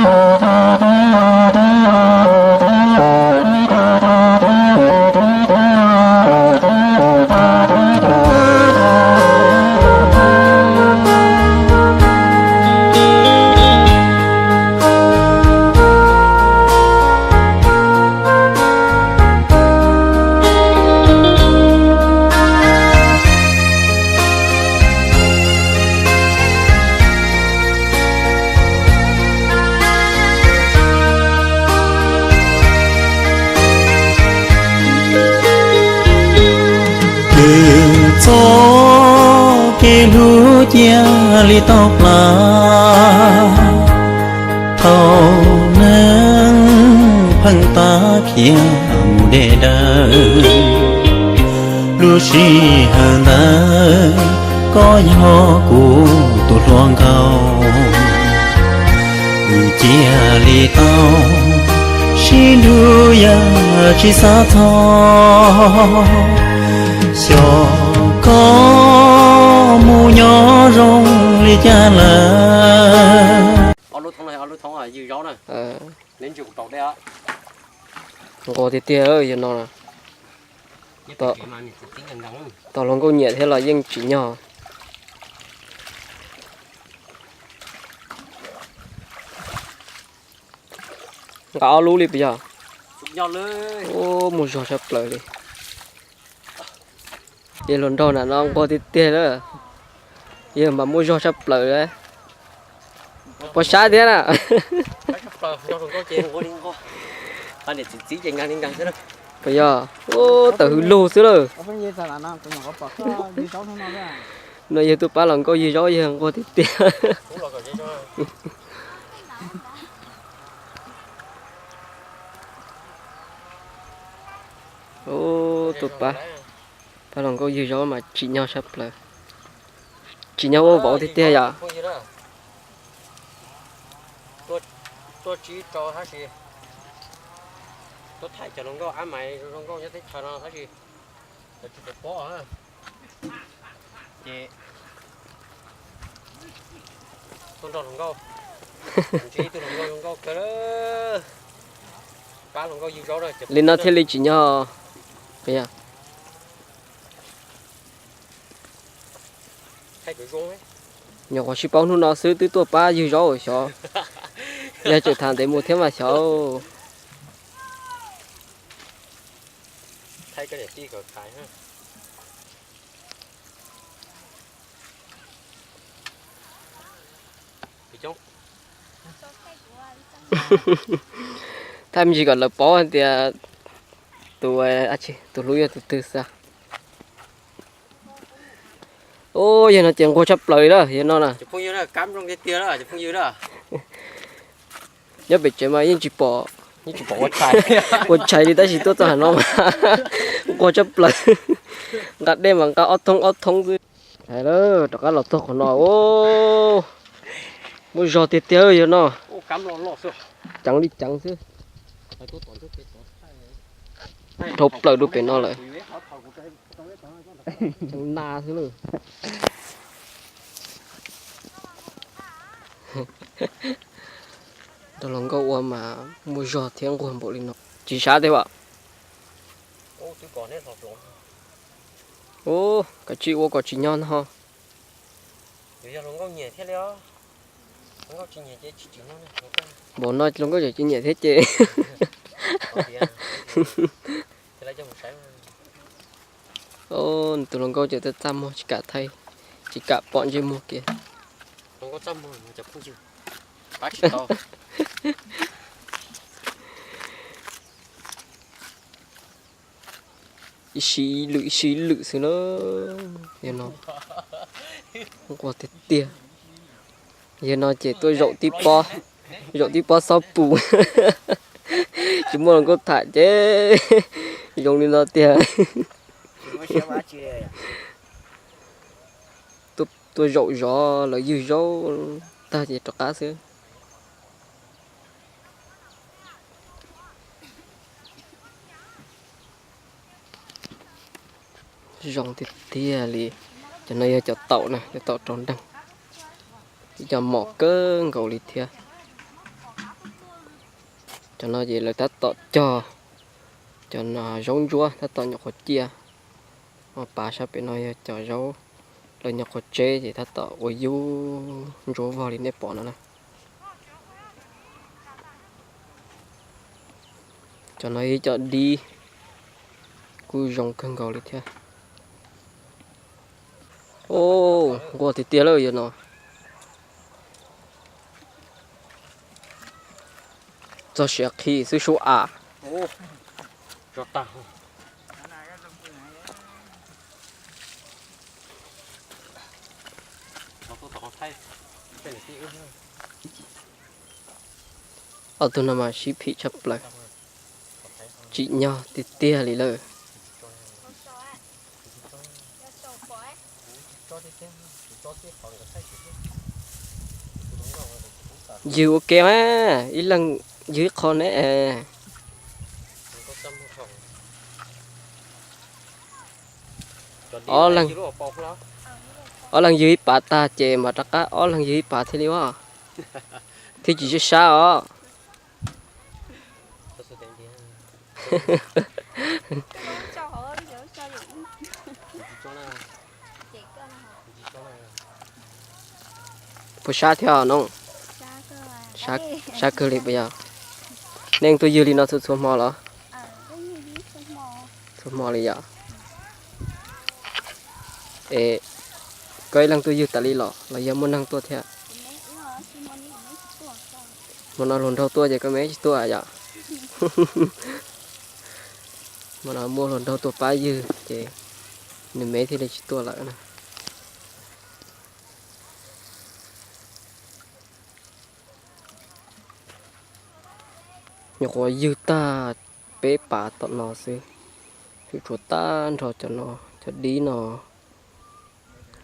Kws txoj kev hlub cia li tau plam, thaum neeg pheej tab khiav mus deb dawb. Lub sij hawm ntawd koj yog kuv tus hluas nkauj, cia li tau sib nrug yam tsis xav txog, xyov koj mus nyob zoo li cas lawm. Nqos tiag tiag yog no. Tos hluas nkauj nyiam thiab los yeej tsim nyog. Nqa ob lub li puas yog? Ub, muaj zog tshaj plaws li. Ces hluas nraug na no nquag tiag tiag lawm. Yawg mas muaj zog tshaj plaws. Puas sab thiab na? Puas yog? Ub, tawm hws lug xwb lawm. No yawg tuaj pab hluas nkauj ywg zaub yawg nquag tiag tiag. Ub, tuaj pab, pab hluas nkauj ywg zaub mas tsim nyog tshaj plaws. Tsim nyog ua vauv tiag tiag yom. Tuaj tsib rau tab sis tuaj thaij cov hluas nkauj ab mais zoo nkauj nyob teb chaws no tab sis lawv tsis pom pob ces tuaj nrog hluas nkauj, ntsib tus hluas nkauj zoo nkauj kawg, pab hluas nkauj ywg zaub. Li no thiaj li tsim nyog. Nyuam qhuav sib paub hnub no xwb twb tuaj pab ywg zaub xyov. Yog tseem tham ntev mus thiab mas xyov. Thaij me ntsis kom lawv paub hais tias tus, tus hlub yog tus twg xwb. Ub, yog no ces nquag tshaj plaws li lawm yog no na. Nyob pem tsev mas yeej tsis pom, yeej tsis pom ua tshais li tab sis tuaj txog no mas nquag tshaj plaws. Nqa dej mas nqa ob thoob ob thoob xwb. Hais lawm rov qab los txog qhov no, muaj zog tiag tiag yog no. Ceev li ceev xwb. Dhau plaws rau pem no lawm. Ceev na xwb na. Tus hluas nkauj ua mas muaj zog thiab nquag npaum li no. Tsis sab thiab as. Ub, kav tsij ua kom tsim nyog no. Npaum no hluas nkauj tseem tsis nyiam thiab ces. Tus hluas nkauj ces txaj muag tsis kam thaij, tsis kam pom ntsej muag kiag. Ib sij ib lwm ib sij ib lwm xwb na. Yog no, nquag tiag tiag. Yog no ces tuaj zaum tib pob, zaum tib pob xob pus. Tsis muaj hluas nkauj tham ces zoo li no tiag. Tuaj zaum zov lawv ywg zaub tag ces rov qab xwb. Zoo tiag tiag li. Cov no yog cov taum na, cov taum rau nreeg. Ib co mos kawg nkaus li thiab. Cov no ces lawv tab tom cog, cov no zaub ntsuab tab tom nyuam qhuav ciaj. Ho pav sab pem no yog cov zaub lawv nyuam qhuav tseb ces tab tom ua yub ntsuab vog li nej pom no na. Cov no ib co dib kuj zoo kawg nkaus li thiab. Nquag tiag tiag lawm yog no. Txog siav qhi xwb sub as. Ob tug no mas sib phim tshaj plaws, tsim nyog tiag tiag li lawm. Ywg ua ke mas ib leeg ywg ib qho ne. Ob leeg ywg ib pav tag ces mas rov qab ob leeg ywg ib pav thiaj li ua, thiaj tsis sab sab os. Puas sab thiab no? Sab kawg li puas yog? Nej tuaj ywg li no txhua txhua hmo los? Txhua hmo li yom. Es koj ib leeg tuaj ywg tas li los los yog muaj neeg tuaj thiab? Hmo no hluas nraug tuaj ces koj me tsis tuaj yom? Hmo no muaj hluas nraug tuaj pab ywg ces nws me thiaj li tsis tuaj lawm na. Nyuam qhuav ywg tag peb pav tom no xwb, tshuav tag nrho cov no, cov dib no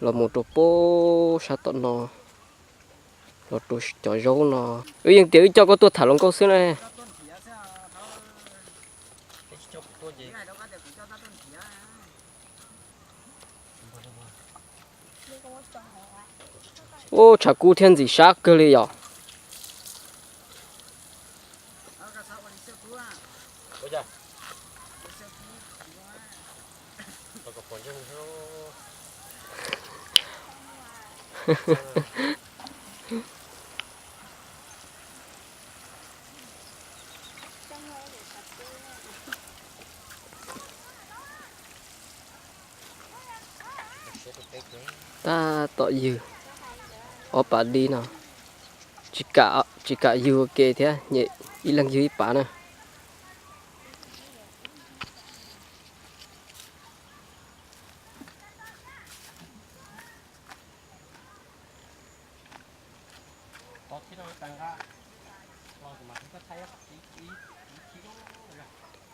los mus rau pem sab tom no, los rau cov zaub no. Wb yeej tias wb coj koj tuaj tham hluas nkauj xwb na. Ub, tshav kub thiab ntxim sab kawg li yom. Tab tom ywg ob pav dib no, tsis kam ywg ua ke thiab, nyem ib leeg ywg ib pav na.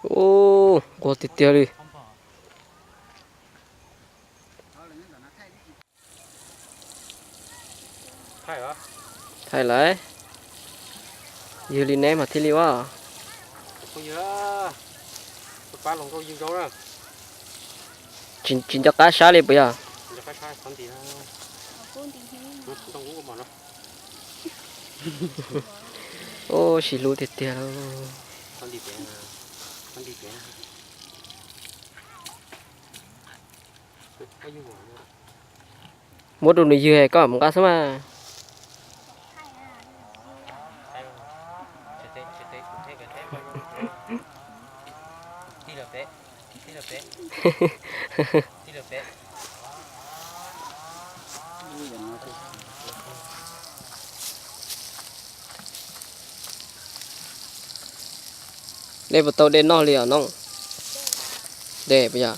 Ub, nquag tiag tiag li. Thaij lawm, ywg li neb mas thiaj li ua. Tsis nco qab sab li puas yog? Ub, sib hlub tiag tiag lauj. Muab rau nws ywg, koj mus nqa xwb mas. Nej puas tau de noj li os no? De puas yog?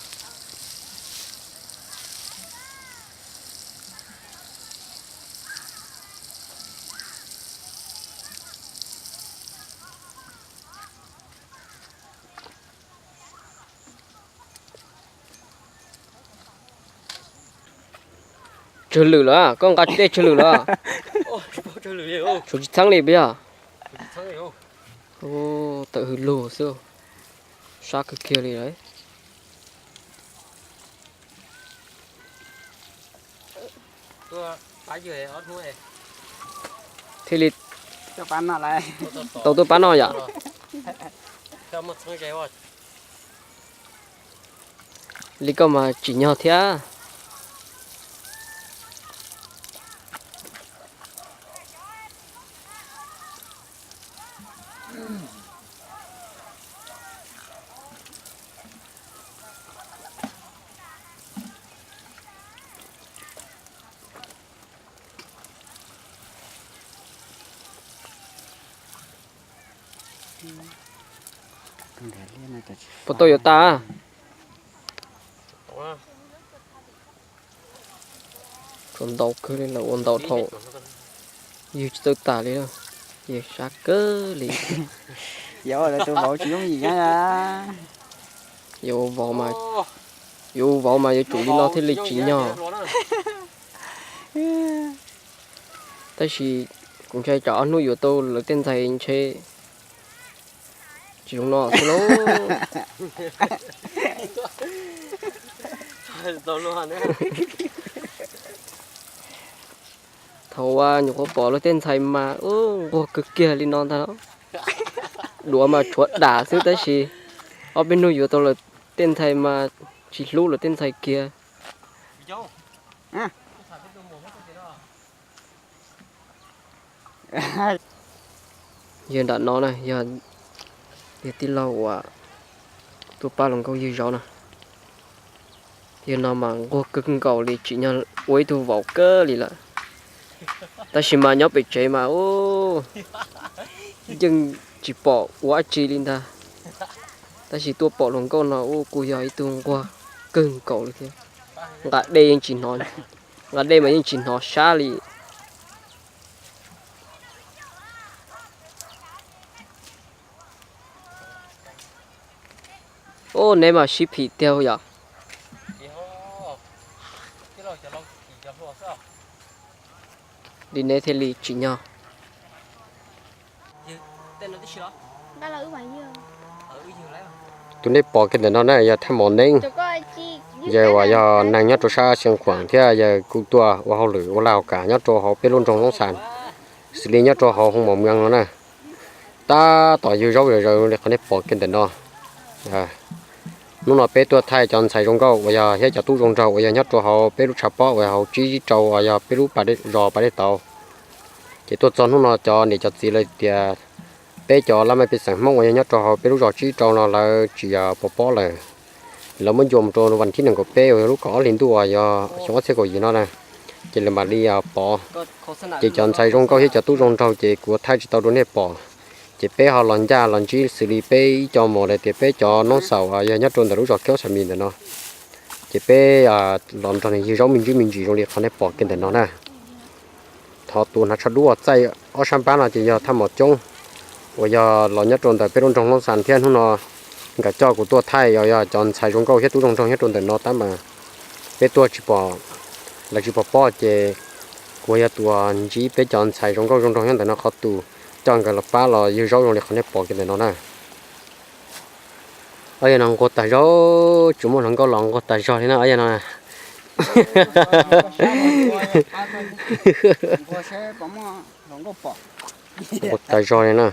Tsawg lwm lawm, koj nqa tsis dej tsawg lwm lawm? Tshuav tsis txheeb li puas yog? Tawm hws lug xwb, sab kawg kiag li lawm. Thiaj li tau tuaj pab noj yom. Li koj mas tsim nyog thiab. Puas tau yuav tas? Tsuas ntau kawg li, lawv ua ntau dhau, ywg tsis txawj tas li, ywg sab kawg li. Yuav ua vauv tsis yooj yim na. Yuav ua vauv mas, yuav ua vauv mas yuav tsum li no thiaj li tsim nyog. Tab sis kuv ntshai tsam ob hnub yuav tau lawv tej ntxhais ntshe tsis zoo no xwb lauj. Thaum uas nyuam qhuav pom lawv tej ntxhais mas nquag kawg kiag li no ntag. Duav mas tshuav dam xwb tab sis ob peb hnub yuav tau lawv tej ntxhais mas tsis hlub lawv tej ntxhais kiag. Yawg nram no na, yog, yog tij laug uas tuaj pab hluas nkauj ywg zaub na. Yawg no mas nquag kawg nkaus li, tsim nyog ua ib tug vauv kawg li lawm. Tab sis mas nyob pem tsev mas ub, yeej tsis pom ua dab tsi li ntag. Tab sis tuaj pom hluas nkauj no ub kuj yog ib tug nquag kawg nkaus li thiab. Nqa dej yeej tsis hnov, nqa dej mas yeej tsis hnov sab li. Ub, neb mas sib phim tiag yom. Li neb thiaj li tsim nyog. Tus nej pom kiag ntawm no na yog thaj mom neeb, yawg uas yog neeg nyob rau sab Xeev Khuam thiab yawg kuj tuaj ua hauj lwm ua laj ua kam nyob rau hauv peb lub nroog Loob Xas, xws li nyob rau hauv Hoo Mom Mees no na. Tab tom ywg zaub zaws li qhov nej pom kiag ntawm no. Hnub no peb tuaj thaij cov ntxhais zoo nkauj uas yog thiab cov tub zoo nraug uas yog nyob rau hauv peb lub tshav pob uas hauv tsib rau uas yog peb lub zos Pas Dej Tauv. Ces tuaj txog hnub no cov niam cov txiv lawv tias peb cov laj mej pej xeem Hmoob uas yog nyob rau hauv peb lub zos tsib rau no lawv tsis pov pob lawm. Lawv muab ncua mus rau vas thib nees nkaum peb uas yog lub kaum ob hli ntuj uas yog xyoo ob txhiab kaum yim no na, ces lawv mam li pov. Ces cov ntxhais zoo nkauj thiab cov tub zoo nraug ces kuv thaij tsis tau rau nej pom. Ces peb ho los ncaj los ntsib xws li peb ib co mos lawm tias peb cov noob xaus uas yog nyob rau ntawm lub zos Keub Xa Mis ntawm no. Ces peb los nrog nws ywg zaub me ntsis me ntsis zoo li qhov nej pom kiag ntawm no na. Thov tus hnav tsho dub uas txaij ob sab npab no ces yog thaj mom coob uas yog los nyob rau ntawm peb lub nroog Loob Xas thiab hnub no nkawd coj kuv tuaj thaij uas yog cov ntxhais zoo nkauj thiab tub zoo nraug nyob rau ntawm no tab mas peb tuaj tsis pom, lawv tsis pov pob ces kuv yog tus ntsib peb cov ntxhais zoo nkauj zoo nraug nyob ntawm no qhov tus coj nkawd los pab los ywg zaub zoo li qhov nej pom kiag ntawm no na. Ob yawg no nquag tag zog, tsis muaj hluas nkauj los nquag tag zog li na ob yawg no. Nquag tag zog li na.